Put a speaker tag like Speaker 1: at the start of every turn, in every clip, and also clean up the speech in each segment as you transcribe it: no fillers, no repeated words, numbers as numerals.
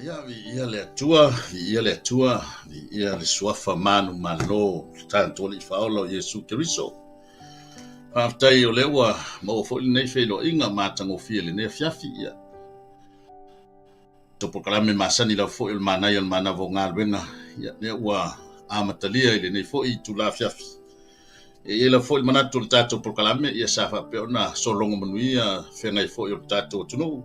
Speaker 1: Ia, viia le Atua, viia le Atua, viia le Suafa manumalo, le tatou Alii Faaola o Iesu Keriso. Faafetai o lea ua maua foi lenei feiloaiga matagofie i lenei afiafi. Ia, tatou polokalame masani lava foi o le manaia o le manava o galuega, ia, lea ua amatalia i lenei foi itula afiafi. E i ai lava foi le manatu o le tatou polokalame, ia sa faapea ona sologo manuia feagai foi o le tatou atunuu,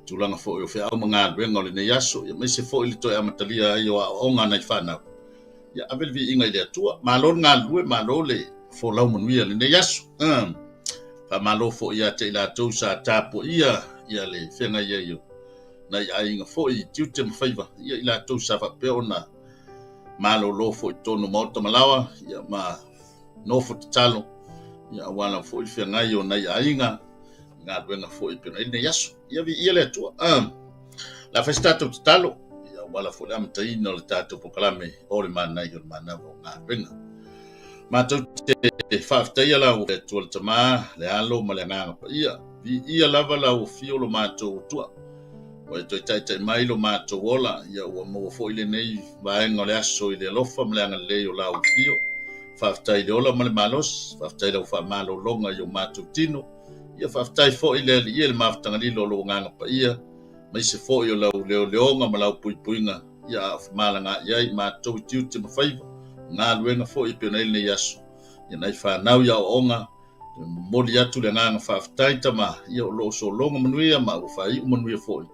Speaker 1: tulaga foi o feau ma galuega o lenei aso, ia aemaise foi le toe amatalia ai o aoaoga a nai fanau. Ia ave le viiga i le Atua. Malo le galulue, malo le folau manuia i lenei aso. Faamalo foi ia te i latou sa tapuaia ia le feagai ai o nai aiga foi i tiute ma faiva, ia i latou sa faapea ona malolo foi i totonu o maota ma laoa, ia ma nofo tatalo, ia aua lava foi le feagai o nai aiga i galuega foi e pei ona i ai lenei aso. Ia viia le Atua. O le a fai se tatou tatalo, ia aua lava foi le amataina o le tatou polokalame o le manaia o le manava o galuega. Matou te faafetaia lau Atua le Tama, le Alo ma le Agaga Paia. Viia lava lau afio lo matou Atua. Ua e toe taitai mai lo matou ola, ia ua maua foi lenei vaega o le aso i le alofa ma le agalelei o lau afio. Faafetai i le ola ma le malosi, faafetai i lau faamalologa i o matou tino. Ia faafetai foi le Alii e le mafutagalilo o lou Agaga Paia, aemaise foi o lau leoleoga ma lau puipuiga, ia a o femalagaai ai matou i tiute ma faiva, galuega foi e pei ona i ai lenei aso. Ia nai fanau i aoaoga, e momoli atu le agaga faafetai Tama, ia o lo o sologa manuia ma ua faaiu manuia foi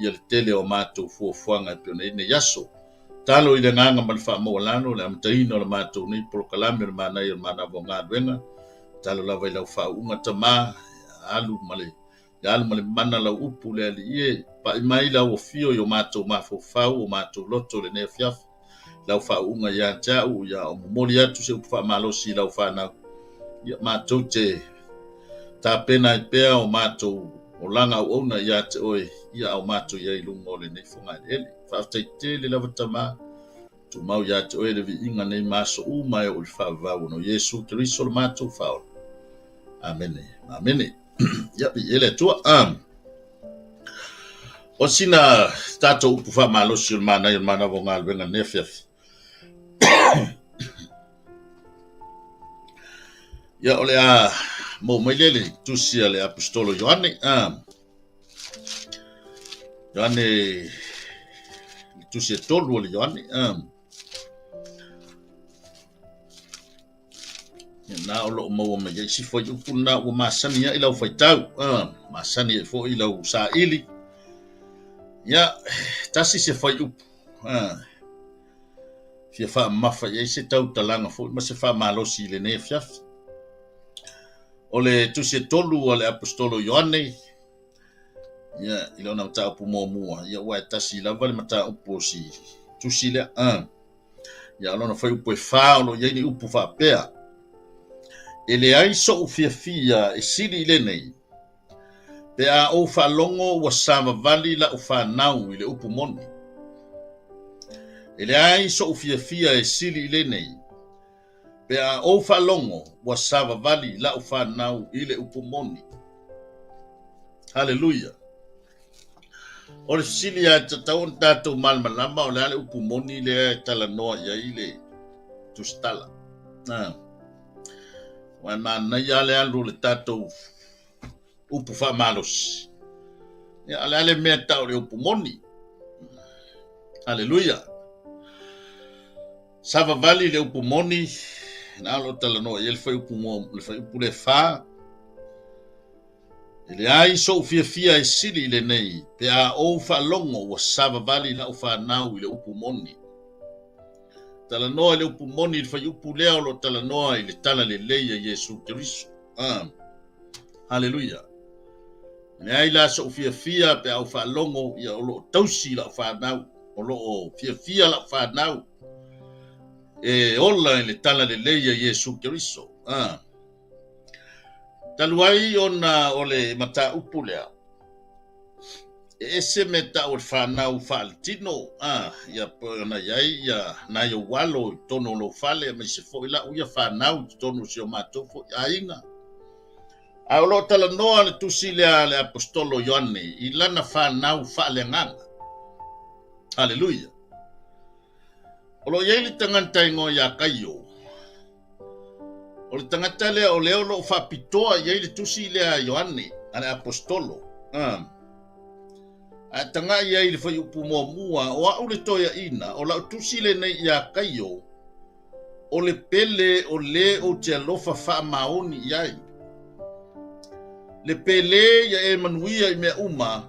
Speaker 1: ia le tele o matou fuafuaga e pei ona i ai lenei aso. Talo i le agaga ma le faamaualalo le amataina o le matou nei polokalame o le manaia o le manava o galuega. Talo lava i lau faauuga Tama, alu ma le Ia alu ma le mana lau upu le Alii e, pai mai lau afio i o matou mafaufau, o matou loto i lenei afiafi, lau faauuga ia te au, ia o momoli atu se upu faamalosi i lau fanau. Ia matou te tapena ai pea o matou olaga auauna ia te oe, ia a o matou i ai i luga o lenei fogaeleele. Faafetai tele lava Tama, tumau ia te oe le viiga nei ma aso uma e oo i le faavavau ona o Iesu Keriso lo matou Faaola. Amene. Amene. Ia, viia le Atua. O sina tatou upu faamalosi o le manaia o le manava o galuega lenei afiafi. Ia, o le a maua mai lea le tusi a le Aposetolo Ioane. Ioane, le tusi e tolu o le Ioane. Na o lo o maua mai ai si fuaiupu lena ua masani ai lau faitau, masani ai foi lau saili. Ia, tasi se fuaiupu, fia faamamafa i ai se tautalaga foi ma se faamalosi i lenei afiafi. O le tusi e tolu a le Aposetolo Ioane, ia, i lona mataupu muamua, ia ua e tasi lava le mataupu o si tusi lea. Ia, o lona fuaiupu e fa o lo o i ai ni upu faapea, E leai soʻu fiafia e sili i lenei, pe a ou faalogo ua savavali lau fanau i le upu moni. E leai soʻu fiafia e sili i lenei, pe a ou faalogo ua savavali lau fanau i le upu moni. Haleluia! O le fesili lava e tatau ona tatou malamalama o le a le upu moni lea e talanoa i ai le tusitala. Aua e manaia lava le alu o le tatou upu faamalosi. Ia, o le a le mea e tau o le upu moni? Haleluia! Savavali le upu moni, na o lo o talanoa i ai le fuaiupu, le fuaiupu lea fa. E leai soʻu fiafia e sili i lenei, pe a ou faalogo ua savavali lau fanau i le upu moni. Talanoa i le upu moni i le fuaiupu lea o lo o talanoa i le talalelei a Iesu Keriso. Ah. Haleluia. E leai la soʻu fiafia pe a ou faalogo ia o lo o tausi lau fanau, o lo o fiafia lau fanau e ola i le talalelei a Iesu Keriso. Ah. Talu ai ona o le mataupu lea, e ese mea tau o le fanau faaletino, a, ia pei ona i ai ia nai ou alo i totonu o lou fale aemaise foi lau ia fanau i totonu o si o matou foi aiga. A o lo o talanoa le tusi lea a le Aposetolo Ioane i lana fanau faaleagaga. Haleluia. O lo o i ai le tagata igoa ia Kaio. O le tagata lea o lea o lo o faapitoa i ai le tusi lea a Ioane, a le Aposetolo. A tagai ai i le fuaiupu muamua, o au le toeaina, o lau tusi lenei ia Kaio, o le pele o le ou te alofa faamaoni i ai. Le pele ia e manuia i mea uma,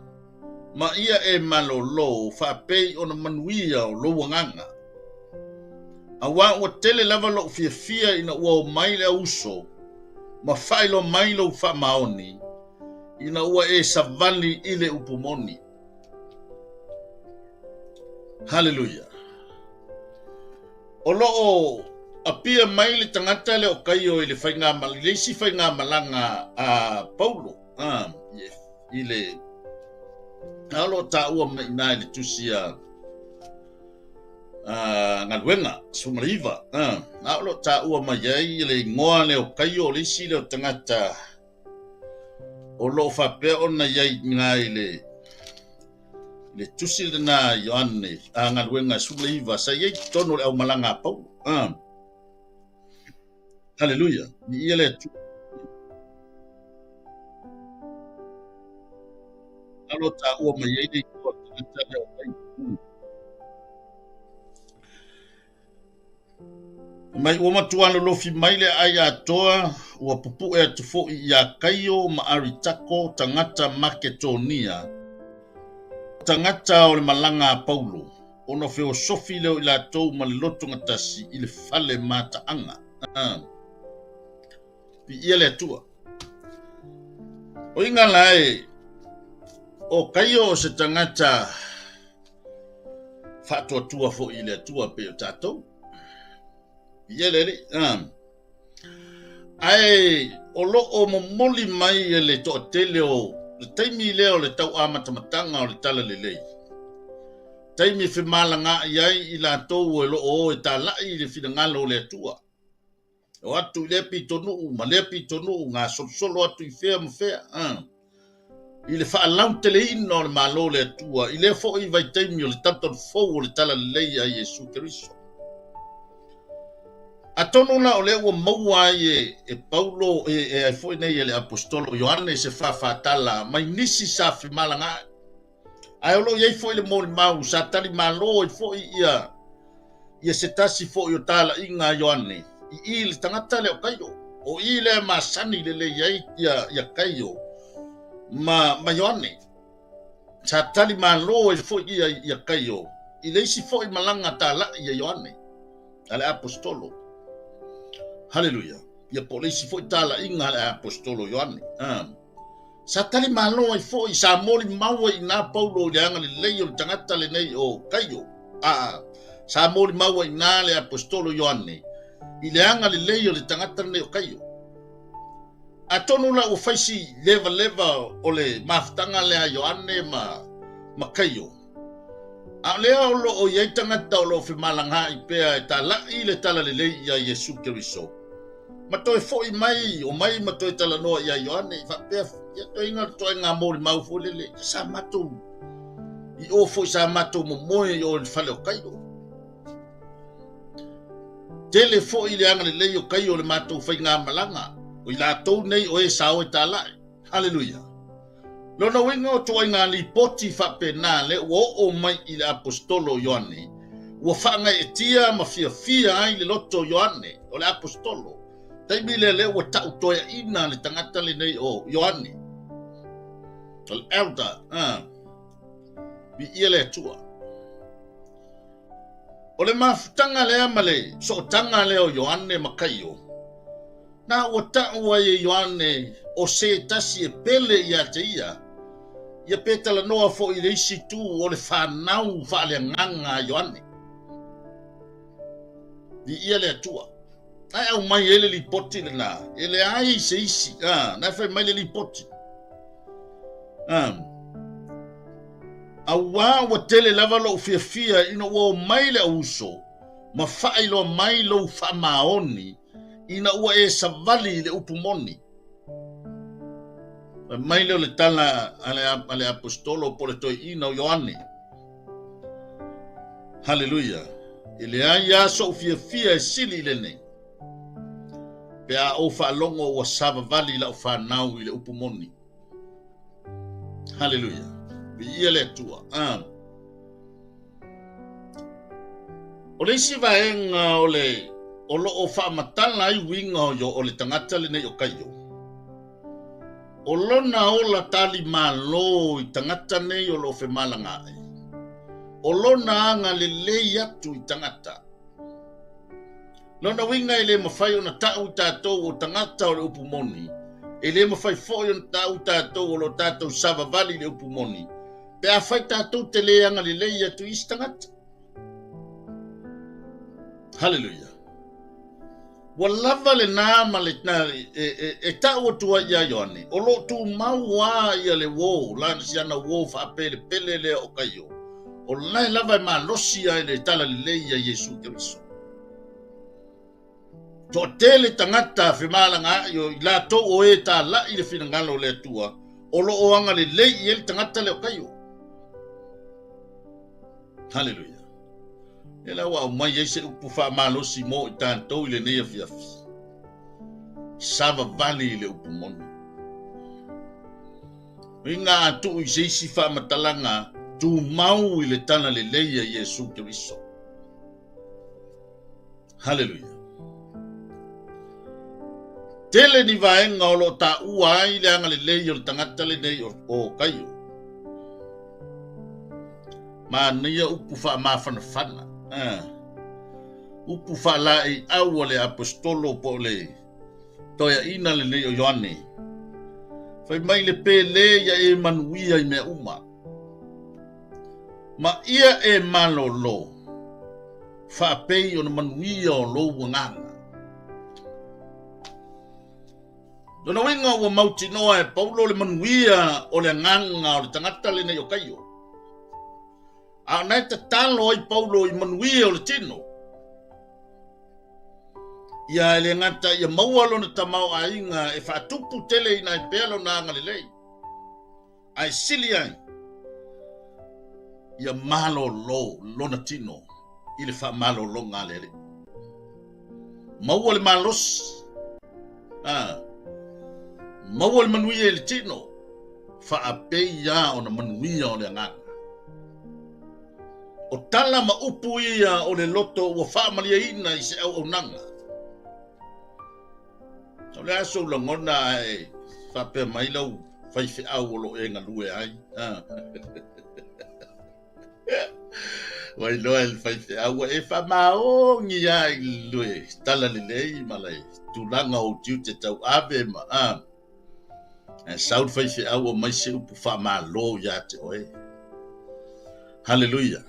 Speaker 1: ma ia e malolo faapei ona manuia o lou agaga. Auā ua tele lava lou fiafia ina ua o mai le auuso ma faailoa mai lou faamaoni, ina ua e savali i le upu moni. Haleluia! O lo o apia mai le tagata lea o Kaio i le faiga i le isi faigamalaga a Paulo i le a o lo o taua mai i ina i le tusi a Galuega 19, a o lo o taua mai ai le igoa lea o Kaio, o le isi lea o tagata o lo o faapea ona i ai i ina i le le tusi lena a Ioane a Galuega 19 sa i ai i totonu o le aumalaga a Paulo. Haleluia. Viia le Atua. A o lo o taua mai ai le igoa o le tagata lea o Kaio. Mai ua matua lolofi mai le aai atoa, ua pupue atu foi iā Kaio ma Aritako, tagata Maketonia, tagata o le malaga a Paulo, ona feosofi lea o i latou ma le lotogatasi i le fale mataaga. Viia le Atua. O iga la e, o Kaio o se tagata faatuatua foi i le Atua pei o tatou. Viia le Alii. Ae o lo o momoli mai e le toatele o le taimi lea o le tau amatamataga o le Talalelei, taimi e femalagaai ai i latou e lo o o e talai i le finagalo o le Atua. O atu i lea pitonuu ma lea pitonuu, gasolosolo atu i fea ma fea, i le faalauteleina o le Malo o le Atua, i lea foi vaitaimi o le talutalu fou o le Talalelei a Iesu Keriso. Atonu la o lea ua maua ai e, e Paulo, e, e ai foi nei e le Aposetolo Ioane se fāfātala mai nisi sa femalagaai. Ae o lo o i ai foi le molimau sa tali malo ai foi ia ia se tasi foi o talaiga a Ioane i i le tagata lea o Kaio. O i lea e masani lelei ai ia, ia Kaio ma, ma Ioane. Sa tali malo ai foi ia, ia Kaio i le isi foi malaga talai a Ioane a le Aposetolo. Haleluia. Ia po o le isi foi talaiga a le Aposetolo Ioane. Ah. Sa tali malo ai foi, sa molimau ai i ina Paulo i le agalelei o le tagata lenei o Kaio, a sa molimau ai i ina le Aposetolo Ioane i le agalelei o le tagata lenei o Kaio. Atonu la ua fai si levaleva o le mafutaga lea a Ioane ma, ma Kaio, a o lea o lo o i ai tagata o lo o femalagaai pea e talai le talalelei iā Iesu Keriso. Ma toe foi mai, omai ma toe talanoa iā Ioane, faapea, ia toeaiga le toaiga molimau foi lele, ia sa matou, i o foi sa matou momoe i o i le fale o Kaio. Tele foi le agalelei o Kaio i le matou faigamalaga, o i latou nei o e sa o e talai. Haleluia! Lona uiga o ituaiga lipoti faapena lea ua oo mai i le Aposetolo Ioane, ua faagaeetia ma fiafia ai le loto o Ioane, o le Aposetolo. Taimi lea lea ua tau toeaina le tagata lenei o Ioane, o le elder, viia le Atua. O le mafutaga lea ma le sootaga lea o Ioane ma Kaio, Na ua tau ai e Ioane o se tasi e pele ia te ia, ia pe talanoa foi i le isi itu o le fanau faaleagaga a Ioane. Viia le Atua. Na e aumai ai le lipoti lena, e leai se isi, a, na e fai mai le lipoti. A, auā ua tele lava lou fiafia ina ua omai le auuso ma faailoa mai lou faamaoni ina ua e savali i le upu moni. Fai mai lea o le tala a le, a le Aposetolo po o le toeaina o Ioane. Haleluia! E leai lava so'u fiafia e sili i lenei, pe a ou faalogo ua savavali la'u fanau i le upu moni. Haleluia! Viia le Atua. Ah. O le isi vaega o le o lo o faamatala ai uiga o o le tagata lenei o Kaio, o lona ola talimalo i tagata nei o lo o femalagaai, o lona agalelei atu i tagata. Lona uiga e le mafai ona ta'u i tatou o tagata o le upu moni, e le mafai foi ona ta'u i tatou o lo tatou savavali i le upu moni, pe afai tatou te le agalelei atu i isi tagata. Haleluia! Ua lava lenā ma le, na, e, e, e ta'u atu ai iā Ioane, o lo o tumau lava ia le uō, lana siana uō faapelepele lea o Kaio, o lae lava e malosi ai le talalelei ia Iesu Keriso. Toatele tagata femalagaai o i latou o e tāla'i le finagalo o le Atua, o lo o agalelei i ai le tagata lea o Kaio. Haleluia. E la ua aumai ai se upu faamalosi mo i tatou i lenei afiafi. Savavali i le upu moni. Uiga a tuu i se isi faamatalaga tumau i le tala lelei a Iesu Keriso. Haleluia. Tele ni vaega o lo o taua ai le agalelei o le tagata lenei o, o Kaio. Manaia upu faamafanafana. Ah. Upu faalaeiau a le apostolo po o le toeaina lenei o Ioane. Fai mai le pele ia e manuia i mea uma. Ma ia e malolo, faapei ona manuia o lou agaga. Lona uiga ua mautinoa e Paulo le manuia o le agaga o le tagata lenei o Kaio. A o na e tatalo ai Paulo i manuia o le tino. Ia e le gata ia maua lona tamaoaiga e faatupu tele ina ai pea lona agalelei. Ae sili ai, ia malolo lona tino i le faamalologa a le Alii. Maua le malosi, a, maua le manuia i le tino, faapei lava ona manuia o le agaga. O tala ma upu ia o le loto ua faamalieina i se auaunaga. O le a sou lagona ae faapea mai lau faifeau o lo o e galue ai. Ua iloa e le faifeau ua e faamaoni lava i le talalelei ma le tulaga o ou tiute tauave ma a. Ae sau le faifeau aumai se upu faamalo ia te oe. Haleluia.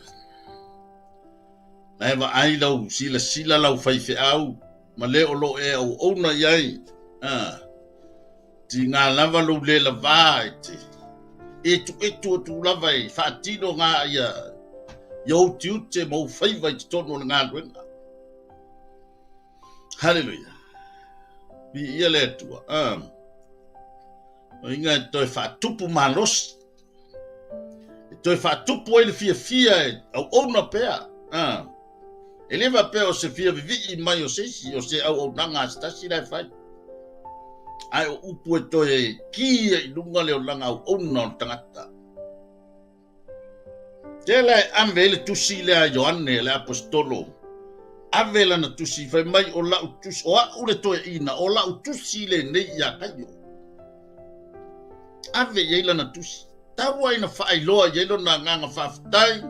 Speaker 1: Na e vaai lau silasila lau faifeau ma le o lo o e auauna i ai, a, tiga lava lou le lavā e te etuetu atu lava e faatino ngā ia, ia ou tiute ma ou faiva i totonu o le galuega. Haleluia. Viia le Atua. A, o inga e toe faatupu malosi. E toe faatupu ai le fiafia e auauna pea. A, e le faapea o se fia vivii mai o se isi, o se auaunaga a se tasi la e fai. Ae o upu e toe ki ai i luga le olaga auauna o le tagata. Tele e ave ai le tusi lea a Ioane le aposetolo, ave lana tusi, fai mai o lau tusi, o au le toeaina, o lau tusi lenei iā Kaio. Ave i ai lana tusi. Tau ai na faailoa i ai lona agaga faafetai,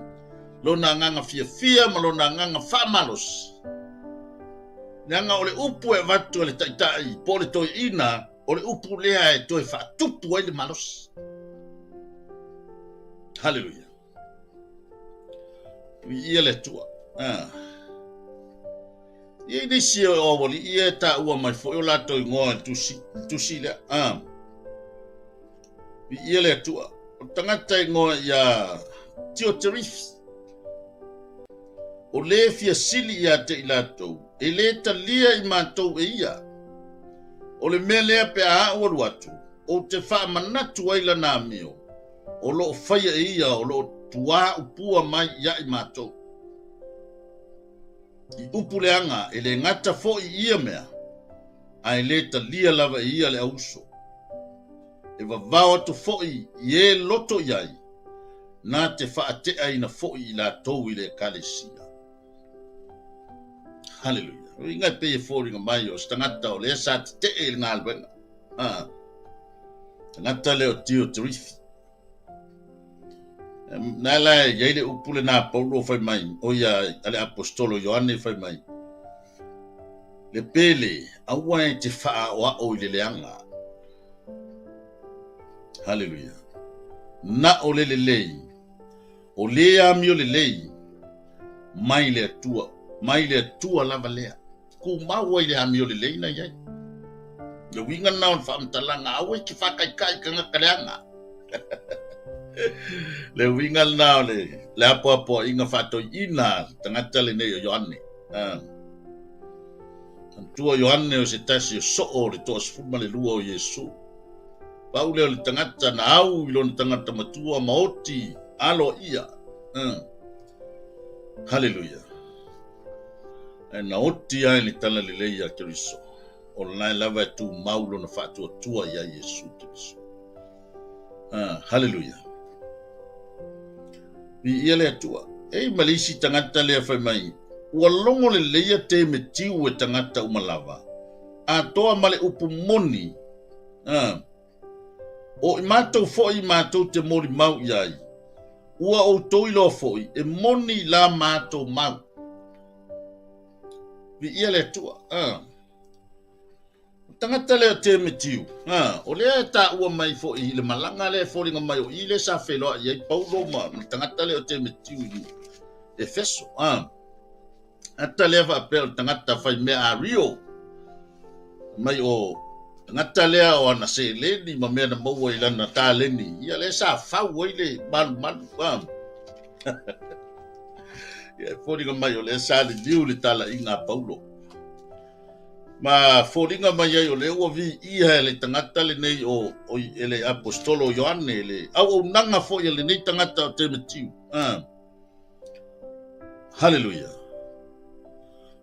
Speaker 1: lona agaga fiafia ma lona agaga faamalosi. Leaga o le upu e avatu e le taitai po o le toeaina, o le upu lea e toe faatupu ai le malosi. Haleluia. Viia le Atua. Ah. Ia i nisi o aualii ia e taua mai foi o latou igoa i le tusi, le tusi lea. Ah. Viia le Atua. O le tagata igoa ia Tioterifi. O le fia sili ia te i latou, e le talia i matou e ia. O le mea lea pe a au alu atu, ou te faamanatu ai lana amio, o lo o faia e ia o lo o tuaupua mai ia i matou. I upu leaga e le gata foi i ia mea, ae le talia lava e ia le auuso. E vavao atu foi i e loto i ai, na te faateaina foi i latou i le Ekalesia. Haleluia. Uiga e pei e foliga mai o se tagata o lea sa tetee i le galuega. Ha. Tagata lea o Dioterifi. Na la e i ai le upu lenā Paulo fai mai, o ia a le Aposetolo Ioane fai mai, Le pele, aua e te faaaoao i le leaga. Haleluia. Na o le lelei, o le amio lelei, mai le Atua, mai le Atua lava lea. Tumau ai le amio lelei na i ai. Le uiga lena o le faamatalaga, aua e te faataitai i tagata leaga. Le uiga lena o le, le apoapoaiga faatoiina a le tagata lenei o Ioane. Ah. Manatua Ioane o se tasi o soo o le 12 o Iesu. Pau lea o le tagata na au i lona tagata matua ma oti aloaia. Ah. Haleluia. Ae na oti ai le talalelei a Keriso. O lena lava e tumau lona faatuatua ia Iesu Keriso. Ah, haleluia. Viia le Atua. Ei ma le isi tagata lea fai mai, ua logo lelei a Temetiu e tagata uma lava, atoa ma le upu moni. Ah, o i matou foi matou te molimau i ai, ua outou iloa foi e moni la matou mau. Viia le Atua. Ah. Tagata lea o Temetiu, ha, o lea e taua mai foi i le malaga lea e foliga mai o i lea sa feiloai ai Paulo ma le tagata lea o Temetiu i Efeso. Ha. Ata lea faapea o le tagata fai mea a Rio, mai o tagata lea o ana seleni ma mea na maua i lana taleni, ia lea sa fau ai le malumalu. Ha. Ia e foliga mai o lea sa liliu le talaiga a Paulo. Ma foliga mai ai o lea ua viia e le tagata lenei o, o e le Aposetolo Ioane, le auaunaga foi a lenei tagata o Temetiu. Ah. Haleluia.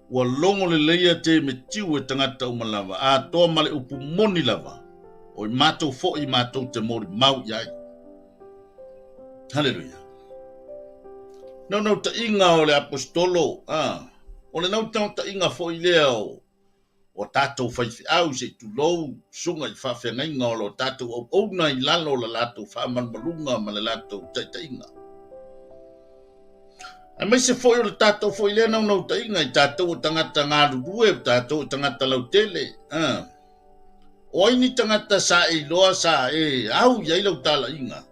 Speaker 1: Ua logo lelei a Temetiu e tagata uma lava, atoa ma le upu moni lava, o i matou foi matou te molimau i ai. Haleluia. Naunautaiga o le Aposetolo, ah, o le naunautaiga foi lea o o tatou faifeau se i tulou susuga i faafeagaiga o lo tatou auauna i lalo o le latou faamalumaluga ma le latou taitaiga. Aemaise foi o le tatou foi lea naunautaiga i tatou o tagata galulue, o tatou o tagata lautele. Ah. O ai ni tagata sa e iloa sa e au i ai lau talaiga?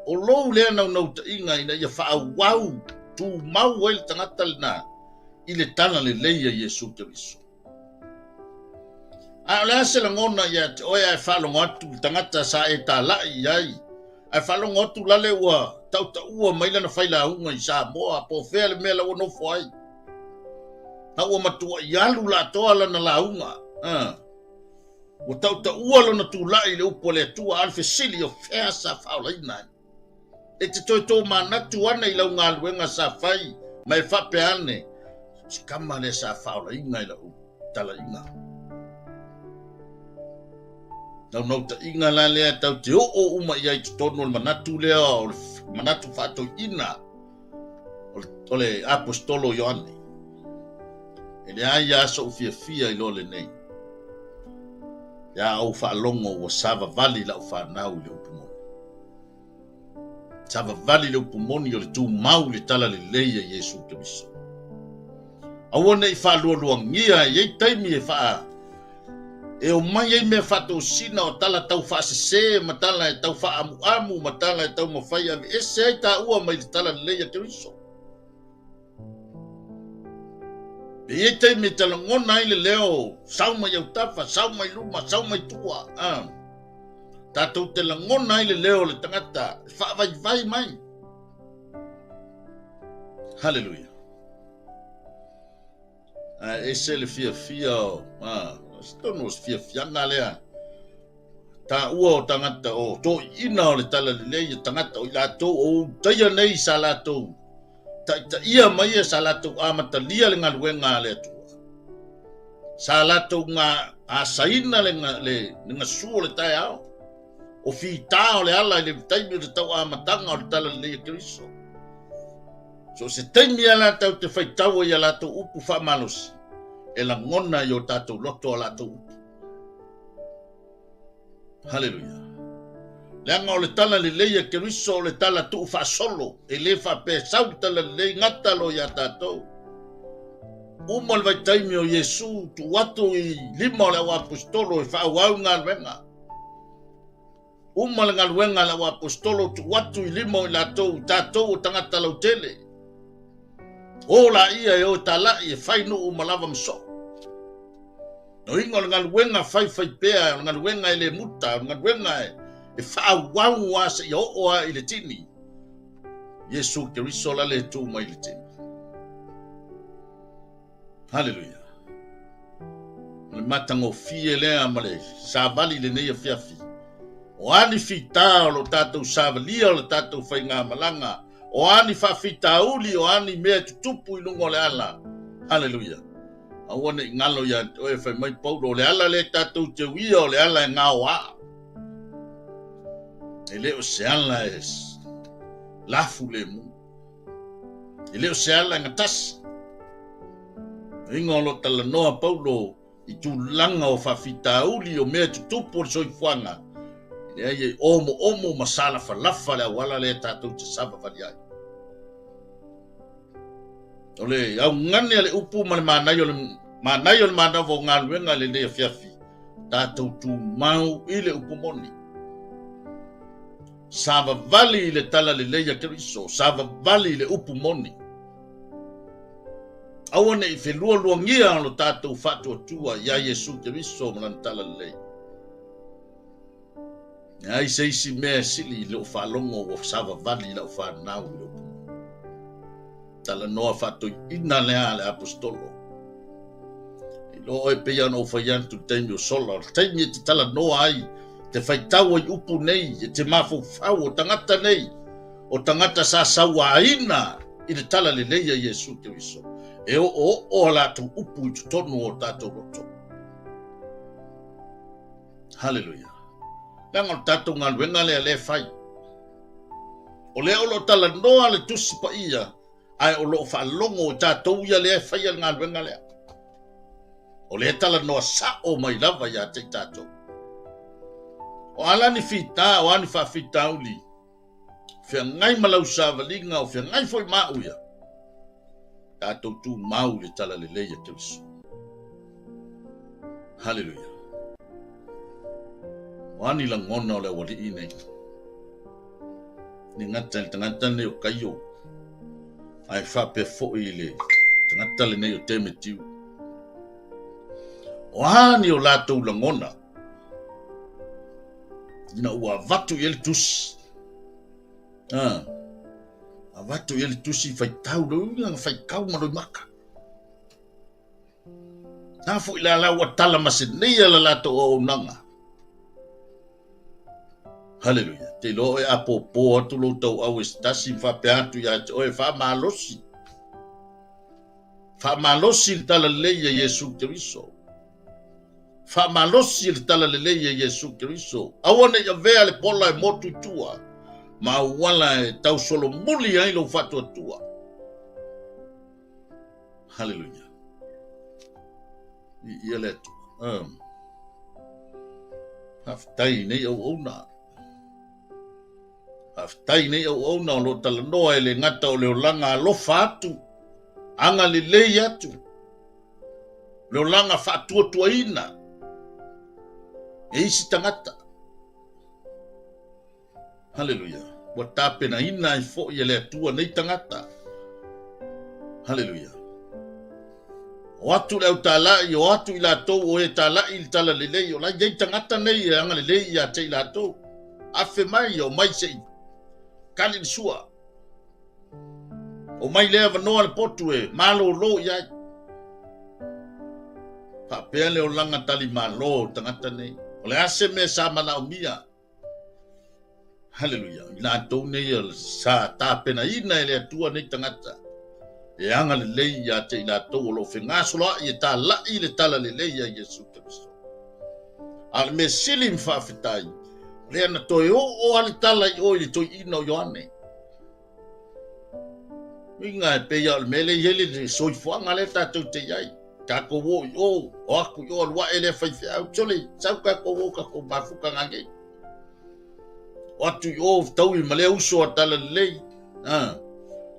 Speaker 1: O lou lea naunautaiga ina ia faaauau tumau ai le tagata lena i le tala lelei a Iesu Keriso. A o le a se lagona ia te oe ae faalogo atu le tagata sa e talai i ai, ae faalogo atu lale ua tautaua mai lana failauga i Samoa po o fea le mea la ua nofo ai. A ua matuai alu latoa lana lauga. Ah. Ua tautaua lona tulai i le upu a le Atua, a o le fesili o fea sa faaolaina ai. E te toe tōmanatu ana i lau galuega sa fai ma e faapea ane, si kama lea sa faaolaina i lau talaiga. Naunautaiga la lea tau te oo uma i ai totonu o le manatu lea o le manatu faatoiina o le Aposetolo Ioane. E leai lava so'u fiafia i loa lenei. Ia ou faalogo ua savavali la'u fanau i le upu moni. Savavali le upu moni o le tumau i le tala lelei a Iesu Keriso. Aua ne i faalualuagia e i ai taimi e faa e omai ai mea faatosina o tala tau faasese ma tala e tau faaamuamu ma tala e taumafai e aveese ai taua mai le tala lelei a Keriso. E i ai taimi e te lagona ai le leo, sau mai autafa, sau mai luma, sau mai tua. Ah. Tatou te lagona ai le leo o le tagata e faavaivai mai. Haleluia. Ae ese le fiafia o, ah, se tonu o se fiafiaga lea. Taua o tagata o toiina o le talalelei o tagata o i latou o ulutaia nei sa latou Taitaia ma ia sa latou amatalia le galuega a le Atua. Sa latou ga asaina le, le, le gasu o le taeao, o fitā o le ala i le taimi o le tau amataga o le Talalelei a Keriso. So o se taimi a latou te faitau ai ia latou upu faamalosi, e lagona i o tatou loto a latou upu. Haleluia. Leaga o le tala lelei a Keriso o le tala tuufaasolo, e le faapea e sau le tala lelei gata loa iā tatou. Uma le vaitaimi o Iesu tuu atu i lima o le auaposetolo e faaauau galuega. Uma le galuega a le auaposetolo tuu atu i lima o i latou, i tatou o tagata lautele. O laia e o e talai e fai nuu uma lava ma soo. Noiga o le galuega faifai pea, o le galuega e le muta, o le galuega e faaauau a seia oo a i le tini. Iesu Keriso la le tu mai le tini. Haleluia. O le matagofie lea ma le savali lenei afiafi. O a ni fitā o lo tatou savalia o le tatou faigamalaga, o a ni faafitauli, o a ni mea e tutupu i luga o le ala. Haleluia. Aua ne i galo ia te oe, fai mai Paulo, o le ala lea tatou te uia, o le ala e gaoa. E le o se ala e lafu lemu. E le o se ala e gatasi. Inga o lo talanoa Paulo i tulaga o faafitauli o mea tutupu o le soifuaga, e leai e omoomo ma salafalafa le auala lea tatou te savavali ai. O le augane a le upu ma le manaia o le manaia o le manava o galuega i lenei afiafi, tatou tumau i le upu moni. Savavali i le talalelei a Keriso, savavali i le upu moni. Aua ne i felualuagia lo tatou faatuatua iā Iesu Keriso ma lana talalelei. Leai se isi mea e sili i lou faalogo ua savavali i lau fanau i le upu. Talanoa faatoiina lea a le aposetolo. I loa oe pei ona ou fai atu i le taimi o sola, o le taimi e te talanoa ai, te faitau ai upu nei, e te mafaufau o tagata nei, o tagata sa sauaina i le talalelei a Iesu Keriso, e oooo a latou upu i totonu o tatou loto. Haleluia. Leaga o le tatou galuega lea lea e fai. O lea o lo o talanoa le Tusi Paia, ae o lo o faalogo i tatou ia lea e faia le galuega lea. O lea e talanoa sao mai lava ia te i tatou. O a la ni fita, o a ni faafitauli, feagai ma lau savaliga, o feagai foi ma au ia, tatou tumau i le talalelei a Keriso. Haleluia. O a ni lagona o le aualii nei? Le gata i le tagata nei o Kaio, ae faapea foi i le tagata lenei o Temetiu. O a ni o latou lagona ina ua avatu i ai le tusi? Ah, avatu i ai le tusi faitau, le uiga faitau ma loimaka. Na foi la la ua tala ma se nei a la latou auaunaga. Haleluia. Te iloa oe ʻapōpō atu lou tauau e se tasi ma faapea atu ia te oe, faamalosi. Faamalosi le talalelei a Iesu Keriso. Faamalosi le talalelei a Iesu Keriso. Aua ne i avea le pola e motu i tua, ma auala e tausolomuli ai lou faatuatua. Haleluia. Ia le Atua. Faafetai i nei auauna. Faafetai i nei auauna o lo o talanoa e le gata o le olaga alofa atu, agalelei atu, le olaga faatuatuaina e isi tagata. Haleluia. Ua tapenaina ai foi e le Atua nei tagata. Haleluia. O atu le autalai, o atu i latou o e talai i le talalelei, o la i ai tagata nei e agalelei ia te i latou. Afe mai, o mai se i kali le sua. O mai lea avanoa le potu e malōlō i ai. Faapea le olaga talimalo o tagata nei. O le a se mea sa manaomia? Haleluia. I latou nei sa tapenaina e le Atua nei tagata. E agalelei ia te i latou o lo o fegasoloai e talai le talalelei a Iesu Keriso. A o le mea sili ma faafetai, o lea na toe oo lava le tala i o i le toeaina o Ioane. Uiga e pei lava o le mea lea e i ai le soifuaga lea tatou te i ai. Tatou o i o, o atu i o, alu ae lea faifeau, sole, sau tatou o, tatou mafuta gagei. O atu i o, taui ma lea uso a talalelei, a,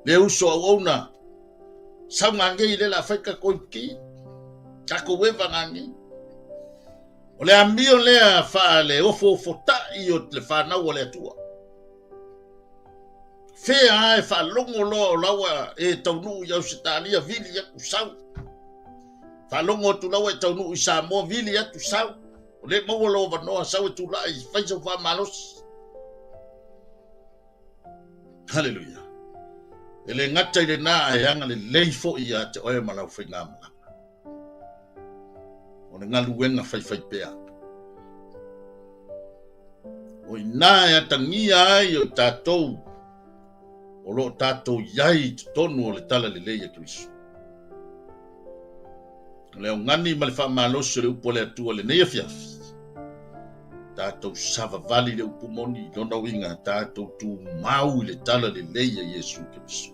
Speaker 1: lea uso auauna, sau gagei lea la fai tatou ipiki, tatou eva gagei. O le amio lea faale ofoofotai o le fanau a le Atua. Fea lava e faalogo loa o la ua e taunuu i Ausetalia, vili atu sau. Faalogo atu la ua e taunuu i Samoa, vili atu sau. O lea e maua lou avanoa, sau e tulai, fai sau faamalosi. Haleluia. E le gata i lena ae agalelei foi ia te oe ma lau faigamalaga. O le galuega faifaipea. O i ina e atagia ai o tatou o lo o tatou i ai i totonu o le talalelei a Keriso. O le augani ma le faamalosi o le upu a le Atua i lenei afiafi, tatou savavali i le upu moni, lona uiga tatou tumau i le talalelei a Iesu Keriso.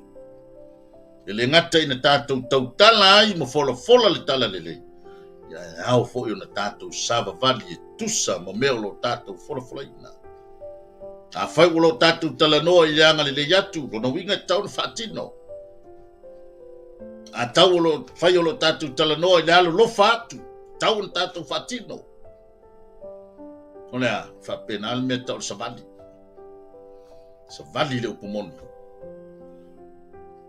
Speaker 1: E le gata ina tatou tautala ai ma folafola le talalelei, ia e ao foi ona tatou savavali e tusa ma mea o lo o tatou folafolaina. Afai ua lo tatou talanoa i le agalelei atu, lona uiga e tatau ona faatino. A tau o lo fai o lo tatou talanoa i le alolofa atu, tatau ona tatou faatino. O le a, faapena le mea tau o le savali. Savali le upu moni.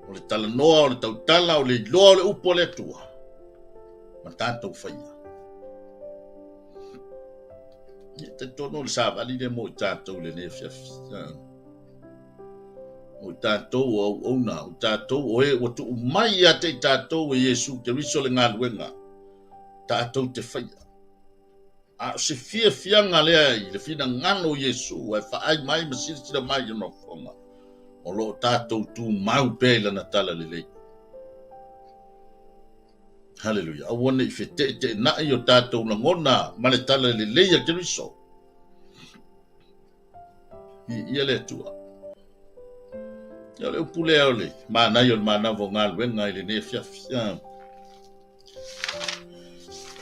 Speaker 1: O le talanoa, o le tautala, o le iloa o le upu a le Atua, ma tatou faia. Ia, talitonu o le savali lea mo i tatou i lenei afiafi. O i tatou o auauna, o i tatou o e ua tuu mai ia te i tatou e Iesu Keriso le galuega tatou te faia. A o se fiafiaga lea i le finagalo o Iesu ae faai mai ma silasila mai i lona fofoga, o lo o tatou tumau pea i lana talalelei. Haleluia. Aua ne i feteeteenai o tatou lagona ma le talalelei a Keriso. Viia le Atua. Ia o le upu lea o le manaia o le manava o galuega i lenei afiafi.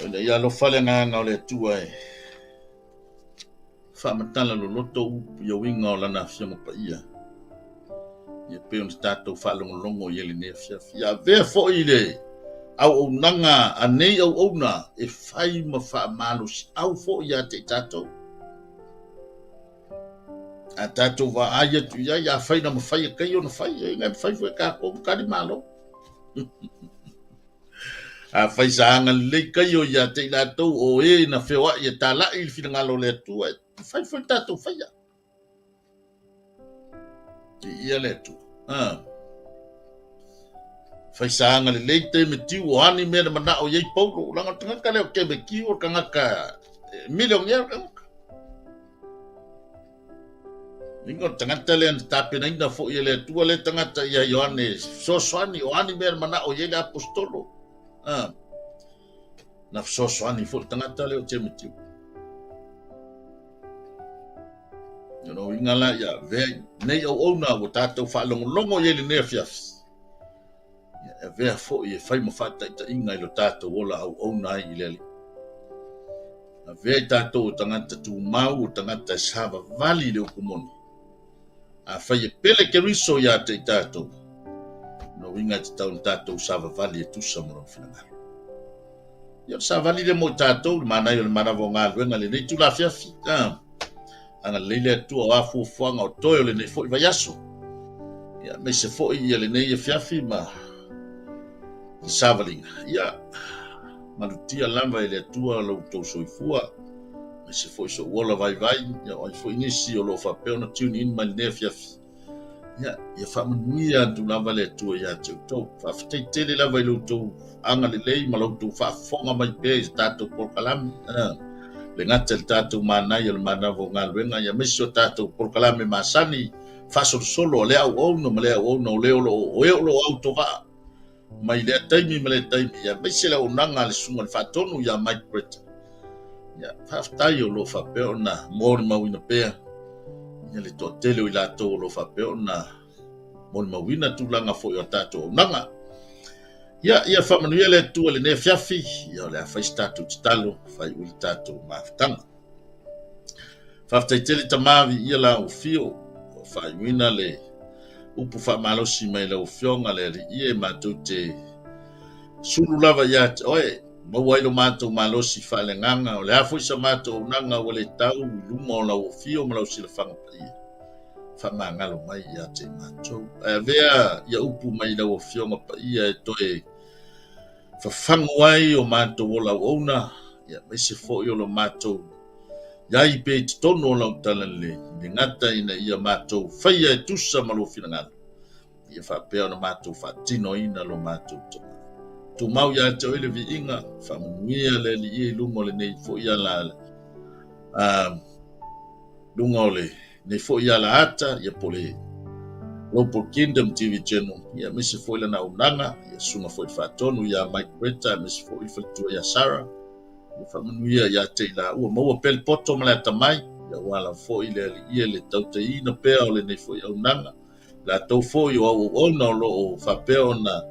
Speaker 1: Ina ia alofa le agaga o le Atua e faamatala loloto upu ia uiga o lana Afioga Paia. Ia pei ona tatou faalogologo i ai lenei afiafi. Ia avea foi le auaunaga a nei auauna e fai ma faamalosiau foi ia te i tatou. A tatou vaai atu i ai, afai na mafai e kai ona fai, e mafai foi e tatou tali malo. Afai sa agalelei Kaio ia te i latou o e na feoai e talai i le finagalo o le Atua, e mafai foi ona tatou faia. Viia le Atua. Ah. Fai sa agalelei Temetiu o ani mea na manao i ai Paulo. Leaga o le tagata lea o Temetiu o le tagata milionea le tagata. Inga o le tagata lea na tapenaina foi e le Atua lea tagata ia Ioane e fesoasoani, o ani mea na manao i ai le aposetolo. Ah. Na fesoasoani foi le tagata lea o Timoteo. O lona uiga la ia avea nei auauna ua tatou faalogologo i ai lenei afiafi. Ia avea foi e fai ma faataitaiga i lo tatou ola auauna ai i le Alii. Avea i tatou o tagata tumau, o tagata e savavali i le upu moni. Afai e pele Keriso ia te i tatou, lona uiga e tatau ona tatou savavali e tusa ma lona finagalo. Ia o le savali lea mo i tatou, le manaia o le manava o galuega i lenei itula afiafi. Ah, agalelei le Atua o a fuafuaga o toe o lenei foi vaiaso. Ia, aemaise foi ia lenei afiafi ma le savaliga. Ia, malutia lava e le Atua lo outou soifua, aemaise foi sou ola vaivai, ia o ai foi nisi o lo o faapea ona tune in mai lenei afiafi. Ia, ia faamanuia atu lava le Atua ia te outou. Faafetai tele lava i lo outou agalelei ma lo outou faafofoga mai pea i le tatou polokalame. Le gata i le tatou manaia o le manava o galuega, ia aemaise o tatou polokalame masani faasolosolo a le auauna ma le auauna o le o lo o, o e o lo o autovaa. mai lea taimi ma lea taimi, aemaise le auaunaga a le Susuga i le Faatonu ia Mike Brett. Ia, faafetai o lo o faapea ona molimauina pea ia le toatele o i latou o lo o faapea ona molimauina tulaga foi o tatou auaunaga. Ia, ia faamanuia le Atua i lenei afiafi, ia o le a fai se tatou tatalo, faaiu ai le tatou mafutaga. Faafetai tele Tama, viia lau afio, ua faaiuina le upu faamalosi mai lau Afioga le Alii e matou te sulu lava ia te oe, maua ai lo matou malosi faaleagaga, o le a foi sa matou auaunaga ua le tau i luma o lau afio ma lau silafaga paia, faamagalo mai ia te i matou. Ae avea ia upu mai lau Afioga paia e toe fafagu ai o matou ola auauna, aemaise foi o lo matou iai pea i totonu o lau talalelei, e le gata ina ia matou faia e tusa ma lou finagalo, ia faapea ona matou faatinoina lo matou tamai. Tumau ia te oe le viiga, faamanuia le Alii i luga o lenei foi ala, luga o lenei foi alaata, ia po le Global Kingdom TV Channel, ia aemaise foi lana auaunaga, ia susuga foi le Faatonu ia Mike Bretta, aemaise foi le faletua ia Sarah, ia faamanuia ia te i laua, maua pea le poto ma le atamai, ia aua lava foi le Alii le tautaiina pea o lenei foi auaunaga, latou foi o auauauna o lo o faapea ona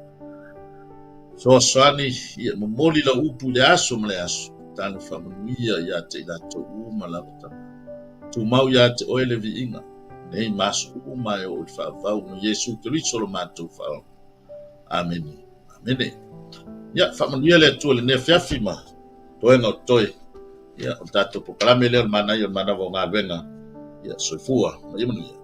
Speaker 1: fesoasoani, ia momoli lau upu i le aso ma le aso, tanu faamanuia ia te i latou uma lava tama. Tumau ia te oe le viiga, nei ma aso uma e oo i le faavavau ona Iesu Keriso lo matou Faaola. Amene. Amene. Ia, faamanuia le Atua i lenei afiafi ma toega o totoe. Ia, o le tatou polokalame lea o le manaia o le manava o galuega. Ia, soifua ma ia manuia.